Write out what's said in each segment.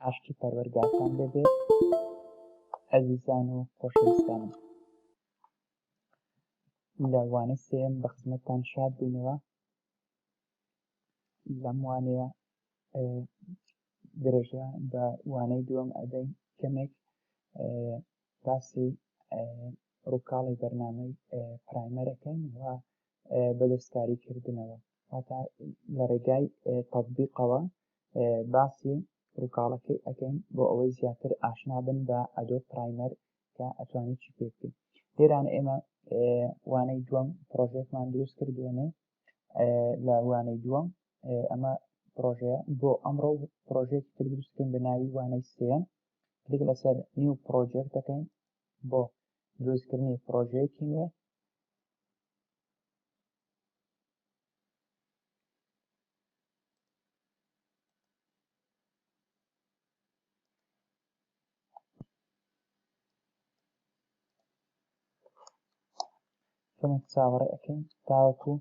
ئاشتی پەروەرگارتان لێ بێت ئەزیزان و خۆشەویستانم لە وانەی سێم بە خزمەتتان شاد بووینەوە لەم وانەیە درێژە بە وانەی دووەم ئەدەین کەمێک باسی ڕووکاڵی بەرنامەی پرایمەرەکەین و بە دەستکاری کردنەوە واتە لە ڕێگای تەطبیقەوە باسی ڕووکاڵەکەی ئەەکەین بۆ ئەوەی زیاتر ئاشنا بن بە ئەدۆ پرایمەر کە ئەتوانی چی پێ بکەین لێرانە ئێمە وانەی دووەم پرۆژێکمان دروست کرد دوێنێ لە وانەی دووەم ئەمە پرۆژەیە بۆ ئەمڕۆ پرۆژێکی تر دروست بکەین بە ناوی وانەی سێیەم کلیک لەسەر new project دەکەین بۆ دروستکردنی پرۆژەیەکی نوێ کەمێک چاوەڕێ ئەەکەین تاوەکو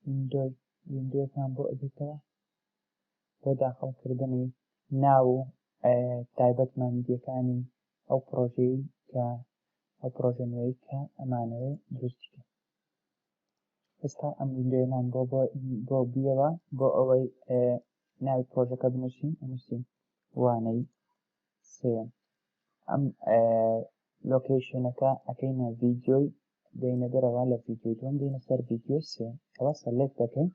window ی window یەکمان بۆ ئەبێتەوە بۆ داخڵکردنی ناو و تایبەتمەندیەکانی ئەو پرۆژەی کە ئەو پرۆژە نوێی کە ئەمانەوێ دروستی کەین ئێستا ئەم window یەمان بۆ بۆ بیەوە بۆ ئەوەی ناوی پرۆژەکە بنووسین ئەنووسین وانەی سێیەم ئەم location ەکە ئەەکەینە ڤیدیۆی دێینە دەرەوە لە ڤیدیۆی دووەم دێینە سەر ڤیدیۆی سێ ئەوە select دەکەین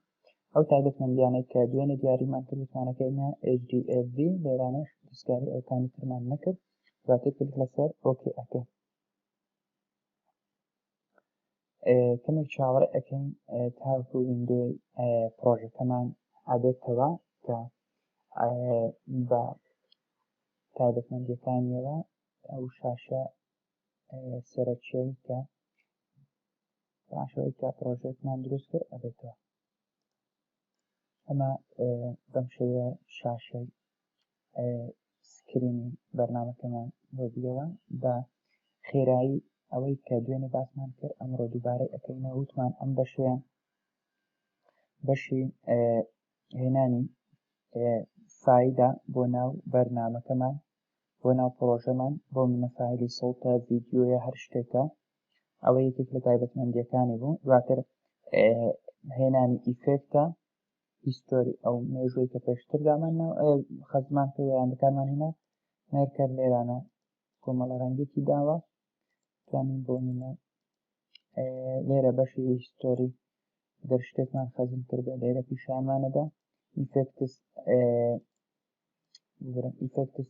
ئەو تایبەتمەندیانەی کە دوێنێ دیاریمان کرد وتمانەکەینە HDFV لێرانەش دەستکاری ئەوکانی ترمان نەکرد دواتر کلیک لەسەر OK ئەکەین کەمێک چاوەڕێ ئەەکەین تاوەکو window ی پرۆژەکەمان ئابێتەوە کە بە تایبەتمەندیەکانیەوە ئەو شاشە سەرەکیەی کە پاشەوەی کە پرۆژێکمان دروست کرد ئەبێتەوە ئەمە بەم شێوەیە شاشەی screen ی بەرنامەکەمان بۆ بیەوە بە خێرایی ئەوەی کە دوێنێ باسمان کرد ئەمڕۆ دووبارەی ئەەکەینەوە وتمان ئەم بەشەیە بەشی هێنانی file ە بۆ ناو بەرنامەکەمان بۆ ناو پرۆژەمان بۆ منە file ی سەوتە ڤیدیۆیە هەر شتێکە ئەوە یەکێک لە تایبەتمەندیەکانی بوو دواتر هێنانی effect ە history ئەو مێژووی کە پێشتر دامان خەزمان پێوەیان بەکارمان هێنا نەرکەر لێرانە کۆمەڵە ڕەنگێکی داوە توانین بۆ منە لێرە بەشی history گەر شتێکمان خەزن کردبێ لێرە پیشانمانەدا effects بگرن effects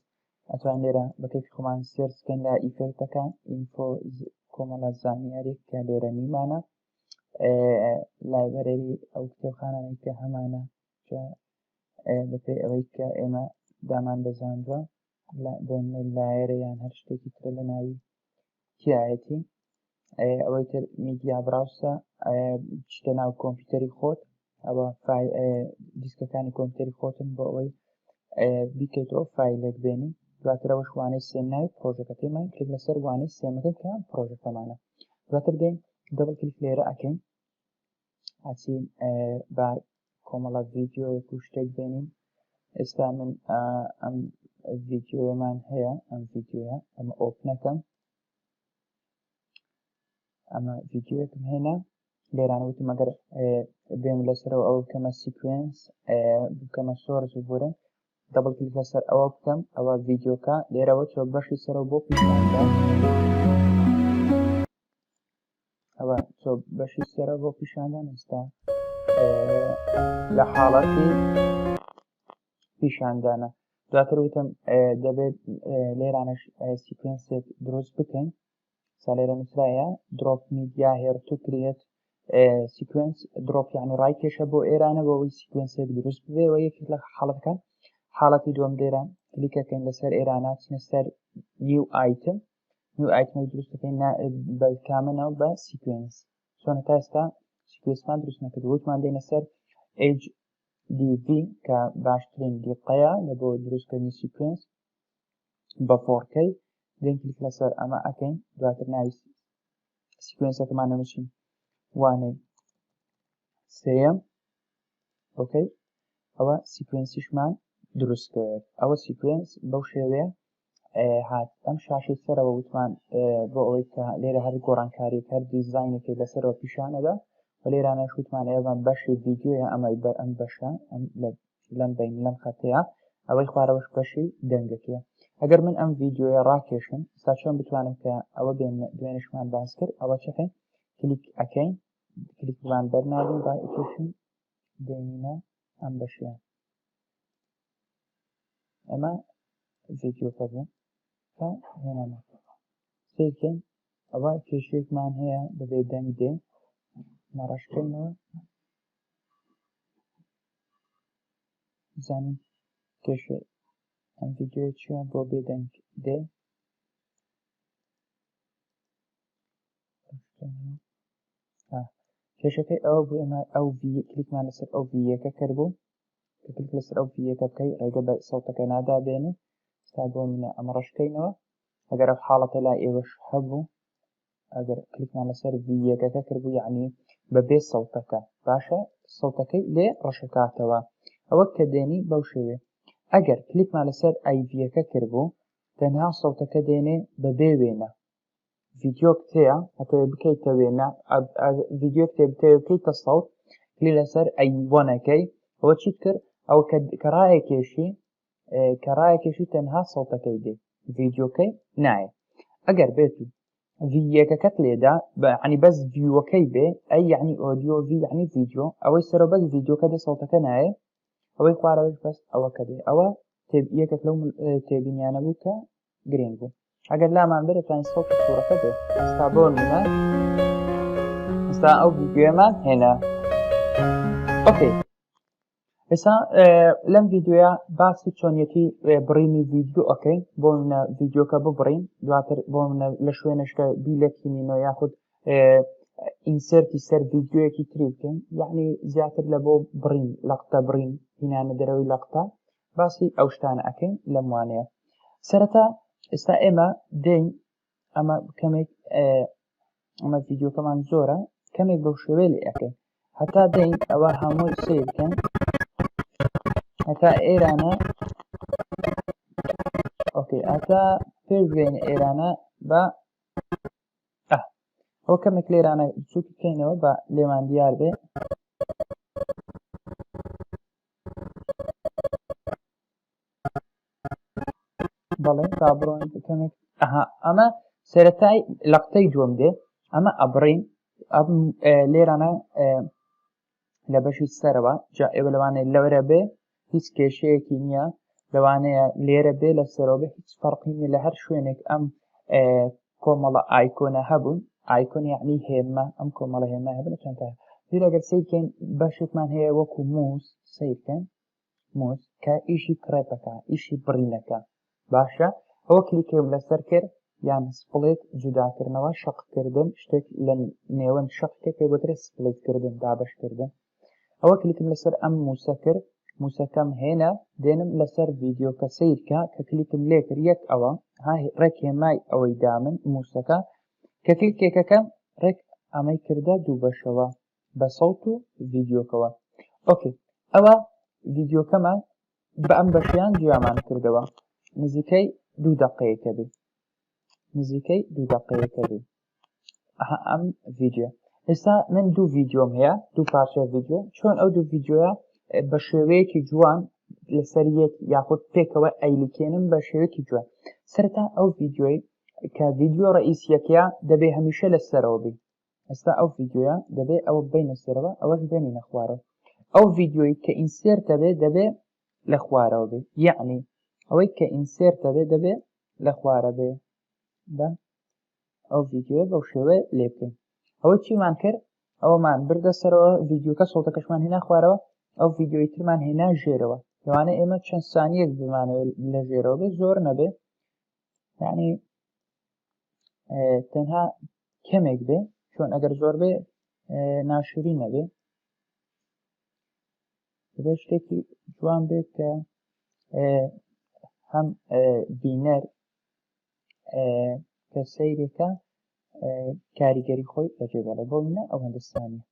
ئەتوان لێرە بە کەیفی خۆمان search بکەین لە effect ەکان info کۆمەڵە زانیاریک کە لێرە نیمانە library ئەو کتێبخانانەی کە هەمانە کە بەپێی ئەوەی کە ئێمە دامان بەزاندووە بۆ layer ە یان هەر شتێکی ترە لە ناوی تایەتی ئەوەی تر media browse ە چتە ناو کۆمپیوتەری خۆت ئەوە دیسکەکانی کۆمپیوتەری خۆتن بۆ ئەوەی بیکەیتەوە file ێک بێنی دواترەوە وانەی سێم ناوی پرۆژەکە تێمان کلیک لەسەر وانەی سێمەکە کە پرۆژەکەمانە دواتر دێن double click لێرە ئەکەین ئەچین بە کۆمەڵە ڤیدیۆیەک و شتێک بێنین ئێستا من ئەم ڤیدیۆیەمان هەیە ئەم ڤیدیۆیە ئەمە open ەکەم ئەمە ڤیدیۆیەکم هێنا لێرانە وتم ئەگەر بێم لەسەرەوە ئەوە بکەمە sequence بکەمە source ببورن double click لەسەر ئەوە بکەم ئەوە ڤیدیۆکە لێرەوە چۆ بەشی سەرەوە بۆ پیشاندا ئەوە چۆ بەشی سەرەوە بۆ پیشاندان ئێستا لە حاڵەتی پیشاندانە دواتر وتم دەبێت لێرانەش sequence ێک دروست بکەین سا لێرە نووسرایە drop media here to create sequence drop یعنی ڕای کێشە بۆ ئێرانە بۆ ئەوەی sequence ێک دروست ببێ و یەکێک لە حاڵەتەکان حاڵەتی دووەم لێرە کلیکەکەین لەسەر ئێرانە چنە سەر new item new item ێک دروست دەکەین بە کامە ناو بە sequence چۆنە تا ئێستا sequence مان دروست نەکرد وتمان دێنە سەر HDV کە باشترین دیقەیە لە بۆ دروستکردنی sequence بە 4K دێن کلیک لەسەر ئەمە ئەکەین دواتر ناوی sequence ەکەمان نەنووسین وانەی سێیەم. okay ئەوە sequence یشمان دروست کرد ئەوە sequence بەو شێوەیە هات ئەم شاشەی سەرەوە وتمان بۆ ئەوەی کە لێرە هەر گۆڕانکاری هەر دیزینێکی لەسەرەوە پیشانەدا و لێرانەش وتمان ئێمە بەشی ڤیدیۆیە ئەمە بەر ئەم بەشە ئەم لەم بین لەم خەتەیە ئەوەی خوارەوەش بەشی دەنگەکەیە ئەگەر من ئەم ڤیدیۆیە ڕاکێشم ئستا چۆن بتوانم کە ئەوە بێن دوێنشمان باس کرد ئەوە چەکەین کلیک ئەەکەین کلیکمان بەرنادین با ئەکێشین دێنینە ئەم بەشیان ئەمە ڤیدیۆکە بوو کە هێنامە سیرکەین ئەوە کێشێکمان هەیە بەبێ دەنگ دێ مەڕەشکەینەوە بزانین کێشە ئەم ڤیدیۆیە چییە بۆ بێدەنگ دێ کێشەکەی ئەوە بوو ئێمە ئەو کلیکمان لەسەر ئەو V یەکە کرد بوو کە کلیک لەسەر ئەو V یەکە بکەی ڕێگە بە سەوتەکە نادا بێنێ ستا بۆ منە ئەمە ڕەشکەینەوە ئەگەر ئەو حاڵەتە لای ئێوەش هەبوو ئەگەر کلیکمان لەسەر V یەکەکە کردبوو یعنی بەبێ سەوتەکە باشە سەوتەکەی لێ ڕەشەکاتەوە ئەوە کە دێنی بەو شێوێ ئەگەر کلیکمان لەسەر ئەی V یەکە کردبوو تەنها سەوتەکە دێنێ بەبێ وێنە ڤیدیۆ کتەیە هەتەوێ بکەیتە وێنە ڤیدیۆ کتێ بتەوێ بکەیتە سەوت کلی لەسەر ئەی وەنەکەی ئەوە چیت کرد ئەوە کە ڕایەکێشی کە ڕایەکێشی تەنها سەوتەکەی دێ ڤیدیۆکەی نایە ئەگەر بێت و V یەکەکەت لێدا عنی بەس ڤیوەکەی بێ ئەی یعنی audio V یعنی ڤیدیۆ ئەوەی سەرۆ بەس ڤیدیۆکە دە سەوتەکە نایە ئەوەی خوارەوەش بەس ئەوەکە دێ ئەوە یەکێک لەو تێبینیانە بوو کە گرنگ بوو ئەگەر لامان بێت دەتوانین سەوت و سوورەکە بێ ئێستا بۆ نمونە ئێستا ئەو ڤیدیۆیەمان هێنا okay ئێستا لەم ڤیدیۆیە باسی چۆنیەتی بڕینی ڤیدیۆ ئەەکەین بۆ منە ڤیدیۆکە ببڕین دواتر بۆ منە لە شوێنشکە بیلەکینینەوە یاخود insert ی سەر ڤیدیۆیەکی تری بکەین یعنی زیاتر لە بۆ بڕین لەقتە بڕین هینانە دەرەوەی لەقتە باسی ئەو شتانە ئەەکەین لەم وانەیە سەرەتا ئێستا ئێمە دێین ئەمە کەمێک ئەمە ڤیدیۆکەمان زۆرە کەمێک بەو شێوەیە لێ ئەەکەین هەتا دێین ئەوە هەمووی سیر بکەن هەتا ئێرانە okay هەتا پێش بێنە ئێرانە بە ئەوە کەمێک لێرانە بچووکی بکەینەوە بە لێمان دیار بێ بەڵێ با بڕۆین کەمێک ئەها ئەمە سەرەتای لەقتەی دووەم دێ ئەمە ئەبڕین لێرانە لە بەشی سەرەوە جا ئێوە لەوانەیە لەورە بێ هیچ کێشەیەکی نییە لەوانەیە لێرە بێ لە سەرەوە بێ هیچ فەرقی نییە لە هەر شوێنێک ئەم کۆمەڵە icon ە هەبوون icon یعنی هێمە ئەم کۆمەڵە هێمە هەبن چەند تا لێرە ئەگەر سەیرکەین بەشێکمان هەیە وەکو موس سەیرکەن موس کە ئیشی crop ەکە ئیشی بڕینەکە باشە ئەوە کلیکێم لەسەر کرد یان split جوداکردنەوە شەقکردن شتێک لە نێوەند شەقکە پێ بگرێت split کردن دابشکردن ئەوە کلیکم لەسەر ئەم موسە کرد موسەکەم هێنا دێنم لەسەر ڤیدیۆکە سیرکە کە کلیکم لێ کرد یەک ئەوە ها ڕێک هێمای ئەوەی دامن موسەکە کە کلیکێکەکەم ڕێک ئەمەی کردە دوو بەشەوە بە سەوت و ڤیدیۆکەوە okay ئەوە ڤیدیۆکەمان بە ئەم بەشیان جیامان کردەوە نزیکەی دوو دقەیەکە بێ نزیکەی دوو دقەیەکە بێ ئەها ئەم ڤیدیۆ ئێستا من دوو ڤیدیۆم هەیە دوو پارچە ڤیدیۆ چۆن ئەو دوو ڤیدیۆیە بە شێوەیەکی جوان لەسەر یەک یاخود پێکەوە ئەیلیکێنم بە شێوەیەکی جوان سەرەتا ئەو ڤیدیۆی کە ڤیدیۆ ڕئیسیەکەیە دەبێ هەمیشە لەسەرەوە بی ئێستا ئەو ڤیدیۆیە دەبێ ئەوە بینە سەرەوە ئەوەش بێنینە خوارەوە ئەو ڤیدیۆی کە insert دەبێ دەبێ لە خوارەوە بێ یعنی ئەوەی کە insert دەبێ دەبێ لە خوارە بێ بە ئەو ڤیدیۆ بەو شێوەیە لێ بکەین ئەوە چیمان کرد ئەومان بردە سەرەوە ڤیدیۆکە سەوتەکەشمان هێنا خوارەوە ئەو ڤیدیۆی ترمان هێنا ژێرەوە لەوانە ئێمە چەند سانیەک بمانەوێت لە ژێرەوە بێ زۆر نەبێ یعنی تەنها کەمێک بێ چۆن ئەگەر زۆر بێ ناشرین نەبێ دەبێت شتێکی جوان بێت کە هەم بینەر کە سەیرێکە کاریگەری خۆی بەجێ بێڵێ بۆ منە ئەو هەندستانیە.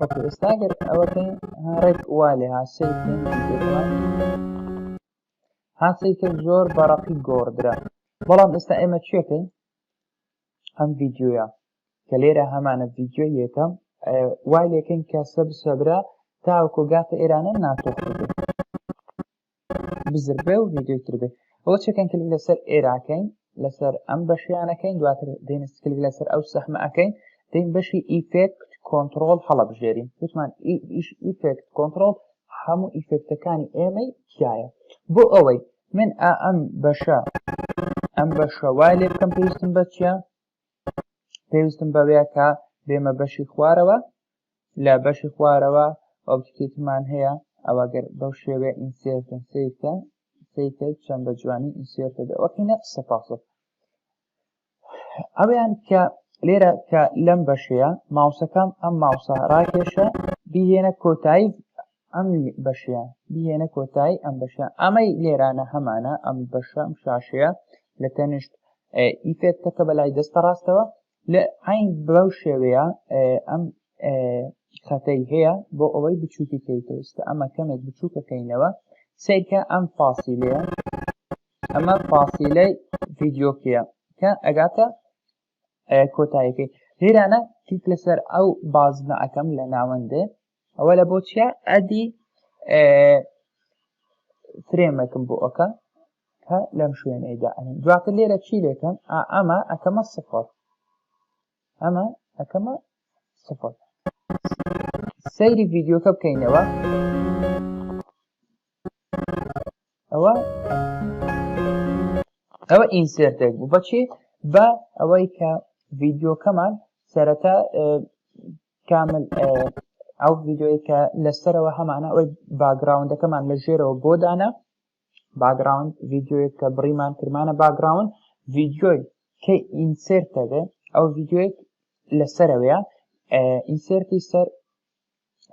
okay ئێستا گەر ئەوەکەین ڕێک وا لێ ها سەیرکەین ڤیدیۆکەمان ها سەیرکە زۆر بەڕەقی گۆڕدرا بەڵام ئێستا ئێمە چیەکەین ئەم ڤیدیۆیە کە لێرە هەمانە ڤیدیۆ یەکەم وای لێکەین کە سەب سەبرا تاوەکو گاتە ئێرانە ناتۆخ بێت بزر بێ و ڤیدیۆی تر بێ ئەوە چەکەن کلیک لەسەر ئێراکەین لەسەر ئەم بەشیانەکەین دواتر دێنە کلیک لەسەر ئەو سەحمە ئەەکەین دێن بەشی effect control هەڵەبژێرین وتمان effect control هەموو ئیفێکتەکانی ئێمەی تایە بۆ ئەوەی من ئا ئەم بەشە ئەم بەشە وای لێ بکەم پێویستم بە چییە پێویستم بەوەیە کە بێمە بەشی خوارەوە لە بەشی خوارەوە ئۆبجێکتمان هەیە ئەوە گەر بەو شێوەیە insert ن سیرکە سیرکە چەند بە جوانی insert ە بێ وەکینە سەپاسە ئەویان کە لێرە کە لەم بەشەیە ماوسەکەم ئەم ماوسە ڕاکێشە بیهێنە کۆتایی ئەم بەشەیە بیهێنە کۆتایی ئەم بەشە ئەمەی لێرانە هەمانە ئەم بەشە ئەم شاشەیە لە تەنیشت ئیفێکتەکە بەلای دەستە ڕاستەوە لە عین بەو شێوەیە ئەم خەتەی هەیە بۆ ئەوەی بچووکی کەیتەوە ئێستا ئەمە کەمێک بچووکەکەینەوە سەیرکە ئەم فاسیلەیە ئەمە فاسیلەی ڤیدیۆکەیە کە ئەگاتە کۆتایەکەی لێرانە کلیک لەسەر ئەو بازنە ئەەکەم لە ناوەندێ ئەوە لە بۆ چیە ئەدی فرێمێکم بۆ ئەەکە کە لەم شوێنەیدا ئەنێم دواتر لێرە چی لێکەم ئەمە ئەەکەمە سفر ئەمە ئەەکەمە سفر سەیری ڤیددیوکە بکەینەوە ئەوە ئەوە insert ێک بوو بەچی بە ئەوەی کە ڤیددیوکەمان سەرەتا کامل ئەو ڤیددیوی کە لەسەرەوە هەمانە ئەوەی background ەکەمان لە ژێرەوە بۆ دانا background ڤیددیوەک کە بڕیمان کرمانە background ڤیددیۆی کە insert ە بێ ئەو ڤیددیوێک لەسەرەوەیە insert ی سەر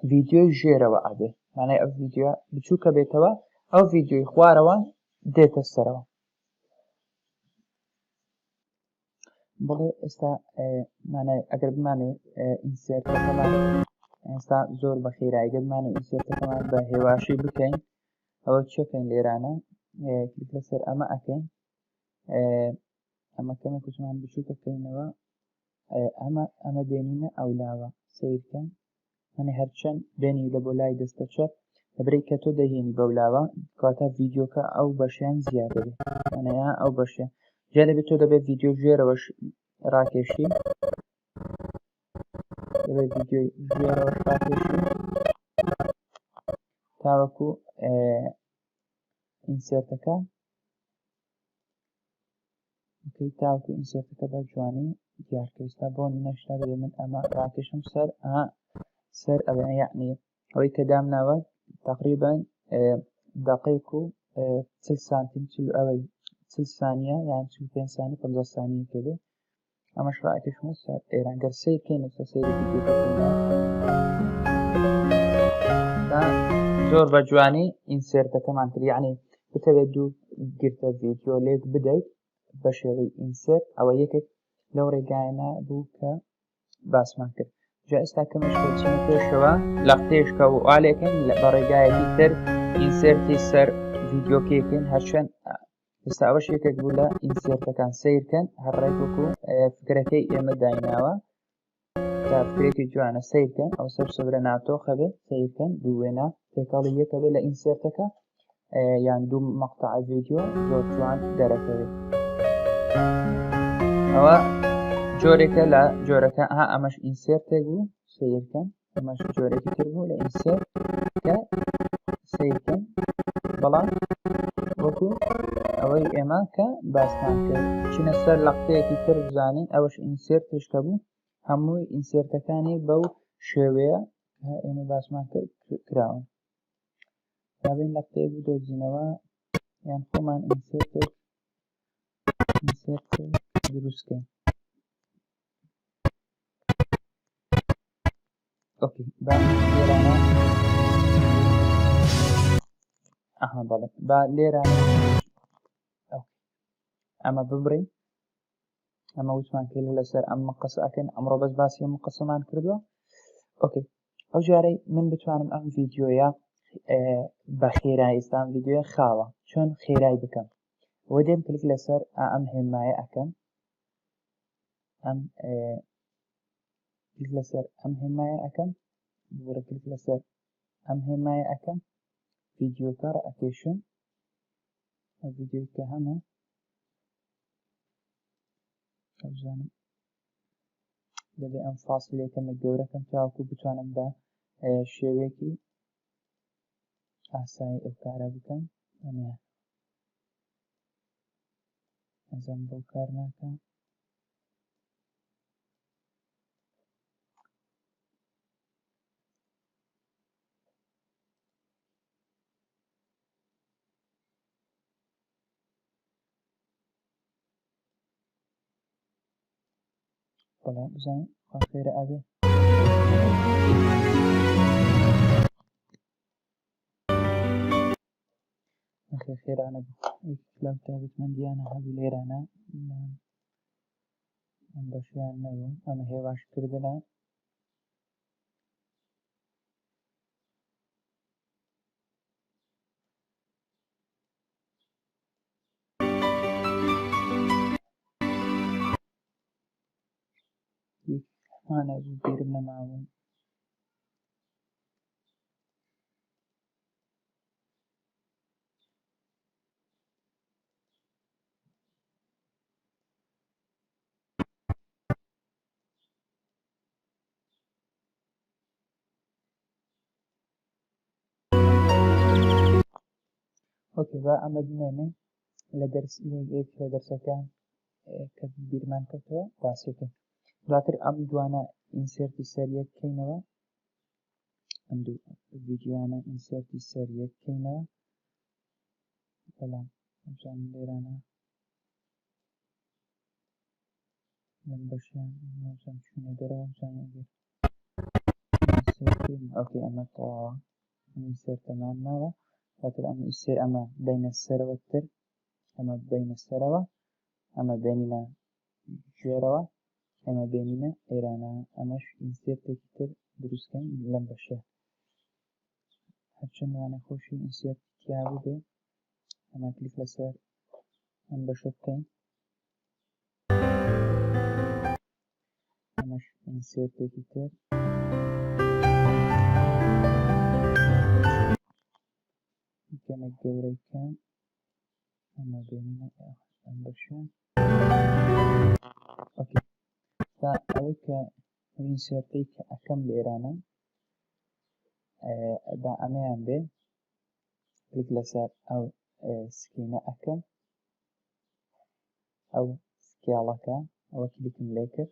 ڤیددیۆی ژێرەوە ئەبێ مانای ئەو ڤیددیو بچووکە بێتەوە ئەو ڤیددیۆی خوارەوە دێتە سەرەوە بڵێ ئێستا مانای ئەگەر بمانێت insert ەکەمان ئێستا زۆر بە خێرایی گەر بمانێت insert ەکەمان بە هێواشی بکەین ئەوە چەکەین لێرانە کلیک لەسەر ئەمە ئەەکەین ئەمە کەمە کوچمان بچووکەکەینەوە ئەمە ئەمە دێنینە ئەولاوە سیرکەن هەنێ هەرچەند بێنی لە بۆ لای دەستە چەپ لەبرەی کە تۆ دەهێنی بەولاوە کاتە ڤیددیوکە ئەو بەشیان زیاد دەبێت ئەنەیە ئەو بەشە جا دەبێت تۆ دەبێت ڤیددیو ژێرەوەش ڕاکێشی دەبێت ڤیددیۆی ژێرەوەش ڕاکێشی تاوەکو insert ەکە okay تاوەکو insert ەکە بە جوانی دیار کە ئێستا بۆ نەشتا دەبێت من ئەمە ڕاکێشم سەر ئا سەر ئەوە یعنی ئەوەی کە دامناوە تقریبا دقیق و چل سانتیم چل ئەوەی چل سانیە یان چل پێنج سانی پەنجا سانیە کە بێ ئەمەش ڕاکێشمە سەر ئێران گەر سەیر بکەین ئێستا سەیری ڤیدیۆکە بکەینەوە زۆر بە جوانی insert ەکەمان کرد یعنی بتەوێت دوو گرتە ڤیدیۆ لێک بدەیت بە شێوەی insert ئەوە یەکێک لەو ڕێگایانە بوو کە باسمان کرد جا ئێستا کەمێک چینە پێشەوە لە پێشکە و ئالێکن بە ڕێگایەکی تر insert ی سەر ڤیدیۆکێکن هەرچەند ئێستا ئەوەش یەکێک بوو لە insert ەکان سیرکەن هەر ڕێک وەکو فکرەکەی ئێمە دایناوە تا فکرێکی جوانە سیرکەن ئەو سەر سەبرە ناتۆخە بێ سیرکەن دوو وێنە تێکەڵی یەکە بێ لە insert ەکە یان دوو مقطع ڤیدیۆ زۆر جوان دەرەکەوێت ئەوە جۆرێکە لە جۆرەکە ها ئەمەش insert ێک بوو سیرکەن ئەمەش جۆرێکی تر بوو لە insert کە سیرکەن بەڵام وەکو ئەوەی ئێمە کە باسمان کرد چینە سەر لەقتەیەکی تر بزانین ئەوەش insert تشکە بوو هەمووی insert ەکانی بەو شێوەیە ئێمە باسمان کرد کراون دابین لەقتەیەک بدۆزینەوە یان خۆمان insert ێک insert ێک دروستکەین okay با لێرانە ئەها بەڵێ با لێرانە ئەمە ببڕین ئەمە وتمان کە لەسەر ئەم مقص ئەکەن ئەمڕۆ بەس باسی مقصمان کردووە okay. ئەو جارەی من بتوانم ئەم ڤیدیۆیە بە خێرای ئێستا ئەم ڤیدیۆیە خاوە چۆن خێرای بکەم وە دێم کلیک لەسەر ئەم هێمایە ئەەکەم ئەم کلیک لەسەر ئەم هێمایە ئەەکەم بۆرە کلیک لەسەر ئەم هێمایە ئەەکەم ڤیدیۆکە ڕئەکێشم ئەو ڤیدیۆی کە هەمە بزانم دەبێ ئەم فاصلەیە کەمێک گەورەکەم تاوەکو بتوانم بە شێوەیەکی ئاسایی ئەو کارە بکەم ئەمەیە ئەزم بەو کار ناکەم بەڵێ بزانین خوا خێرە ئەبێ نەخێر خێرانە بوو یەکێک لەو تایبەتمەندیانە هەبوو لێرانە ئەم بەشیان نەبوو ئەمە هێواشکردنە ئەمانە بوو بیرم نەماون okay با ئەمە بمێنێ لە دەرس یەک لە دەرسەکان کە بیرمان کەوتەوە باسیەکەین دواتر ئەم دوانە insert ی سەر یەک کەینەوە ئەم دوو ڤیدیۆیانە insert ی سەر یەک کەینەوە بەڵام ئەمزانم لێرانە لەم بەشیان نازانم چوونە دەرەوە بزانین ئەگەر okay ئەمە تەواوە ئەم insert ەمان ماوە دواتر ئەم ئیسێ ئەمە بینە سەرەوە تر ئەمە بینە سەرەوە ئەمە بێنینە ژێرەوە ئەمە بێنینە ئێرانە ئەمەش insert ێکی تر دروستکەین لەم بەشە هەرچەند وانە خۆشی insert تیا بوو بێ ئەمە کلیک لەسەر ئەم بەشە بکەین ئەمەش insert ێکی تر کەمێک گەورەی کەم ئەمە بێنینە ئەم بەشە okay تا ئەوەی کە insert ەی کە ئەکەم لێرانە با ئەمەیان بێ کلیک لەسەر ئەو screen ە ئەکەم ئەو scale ەکە ئەوە کلیکم لێ کرد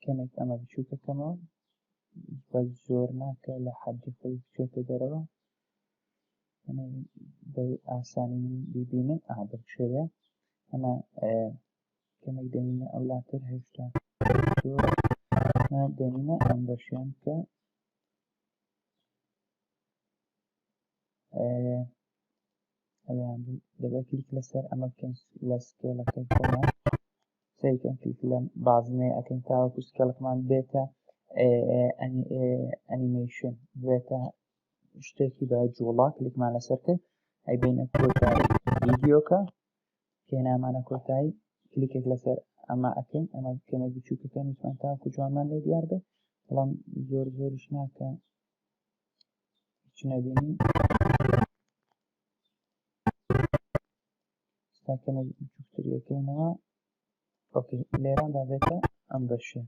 کەمێک ئەمە بچووکەکەمەوە بە زۆر ناکە لە حەدی خۆی بچێتە دەرەوە بە ئاسانی من بیبینم ئا بەم شێوەیە ئەمە کەمێک دێنینە ئەولاتر هێشتا زۆر دێنینە ئەم بەشیان کە ئەویان بوو دەبێت کلیک لەسەر ئەمە بکەین لە scale ەکەی خۆمان سەیرکەن کلیک لەم بازنەیە ئەەکەین تاوەکو scale ەکەمان بێتە ئەنیمەیشن بێتە شتێکی بە جوڵا کلیکمان لەسەر کرد ئەی بینە کۆتایی ڤیدیۆکە کێنامانە کۆتایی کلیکێک لەسەر ئەمە ئەەکەین ئەمە کەمێک بچووکەکەن وتمان تاوەکو جوانمان لێ دیار بێ بەڵام زۆر زۆریش ناکە هیچ نەبینین ئێستا کەمێک بچووکتر یەکەینەوە okay لێرە بابێتە ئەم بەشێ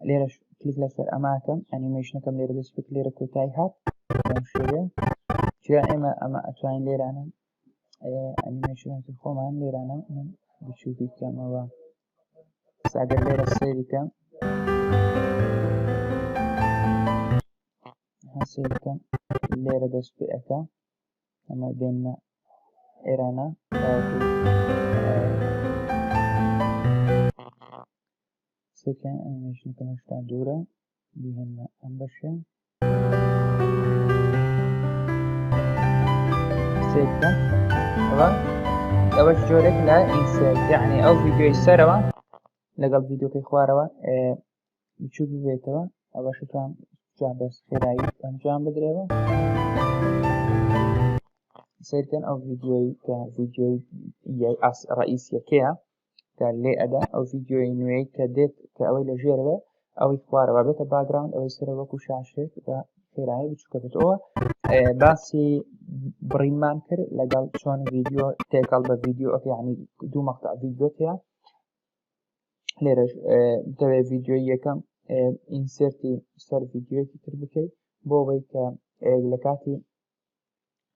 لێرەش کلیک لەسەر ئەماکەم ئەنیمەیشنەکەم لێرە دەست بک لێرە کۆتایی هات بەم شێوەیە چیا ئێمە ئەمە ئەتوانین لێرانە ئەنیمەیشنەکە خۆمان لێرانە من بچووکی کەمەوە ئەگەر لێرە سەیری کەم سەیری کەم لێرە دەست پێ ئەەکە ئەمە بێنمە ئێرانە سەیرکەن ئەنیمەیشنەکەم هێشتا دوورە بیهێنمە ئەم بەشە سەیرکە ئەوە ئەوەش جۆرێک لە insert یعنی ئەو ڤیدیۆی سەرەوە لەگەڵ ڤیدیۆکەی خوارەوە بچوک ببێتەوە. ئەوەش توان جا بەس خێرایی ئەنجام بدرێەوە. سەیرکەن ئەو ڤیدیۆی کە ڤیدیۆی ڕئیسیەکەیە کە لێ ئەدا، ئەو ڤیدیۆی نوێی کە دێت کە ئەوەی لە ژێرەوە ئەوەی خوارەوە بێتە باگراوند، ئەوەی سەرە وەکو شاشێک بە خێرایی بچووکە بێتەوە. باسی بڕینمان کرد لەگەڵ چۆن ڤیدیۆ تێکەڵ بە ڤیدیۆ ئەکە، یعنی دوو مەقطع ڤیدیۆ تیا. لێرەش بتەوێت ڤیدیۆی یەکەم ئینسێرتی سەر ڤیدیۆیەکی تر بکەیت بۆ ئەوەی کە لە کاتی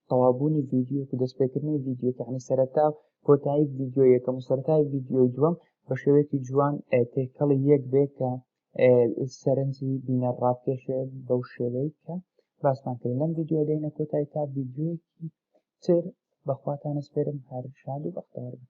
تەوابوونی ڤیدیۆ و دەستپێکردنی ڤیدیۆکە، یعنی سەرەتا کۆتایی ڤیدیۆ یەکەم و سەرەتای ڤیدیۆی دووەم بە شێوەیەکی جوان تێکەڵی یەک بێ کە سەرنجی بینەر ڕابکێشێ بەو شێوەی کە باسمان کرد. لەم ڤیدیۆ دەینە کۆتایی تا ڤیدیۆیەکی تر بەخواتان ئەسپێرم. هەر شاد و بەختەوەر بن.